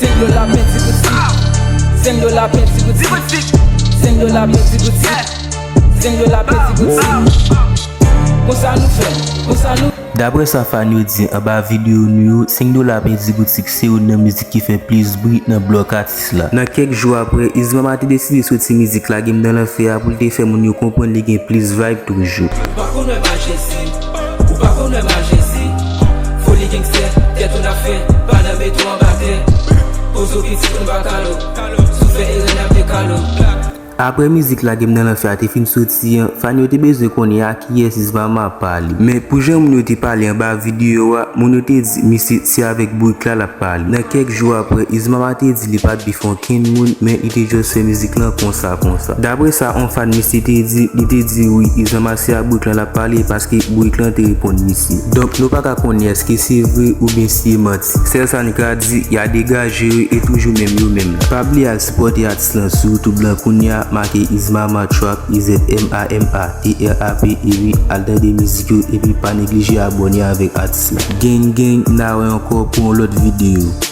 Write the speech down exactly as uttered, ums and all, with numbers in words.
Senk dola penti boutik. Senk dola penti boutik. Senk dola penti boutik. Senk dola penti boutik. Konsa nou fè, konsa nou. Daprè sa fan yo di anba videyo nou yo, senk dola penti boutik se youn nan mizik ki fè plis bri nan blòk atis la. Nan kèk jou apre, Izmama te deside soti mizik Lage m nan lanfè a pou l te fè moun yo konprann li gen plis vibe toujou. Ou pa konn wè majesti, ou pa konn wè majesti. Foli gangstè, tèt ou n ap fè, pa nan metro anba tè. Pozo pitit ou n pa kalo, si w fè erè n ap dekalo. Apre mizik Lage m nan lanfè a te fin soti an, fan yo te bezwen konnen a kiyès Izmama ap pale. Men pou jan moun yo te pale anba videyo a, moun yo te di misye se avèk bourik la l ap pale. Nan kèk jou apre, Izmama te di li pa t bif okenn moun, men li te just fè mizik lan konsa konsa. Daprè sa on fan misye te di, li te di wi, Izmama se a bourik lan l ap pale paske bourik lan te reponn misye. Donk nou pa ka konnen èske se vre oubyen si e manti. Sèl sa n ka di, y a degaje yo e toujou menm yo menm la. Pa bliye al sipòte atis lan sou YouTube lan kounye a, make Izmama Trap, I Z M A M A T R A P, epi al tande mizik yo, epi pa neglije abòne avèk atis la. Gang gang, n a wè ankò pou yon lòt videyo.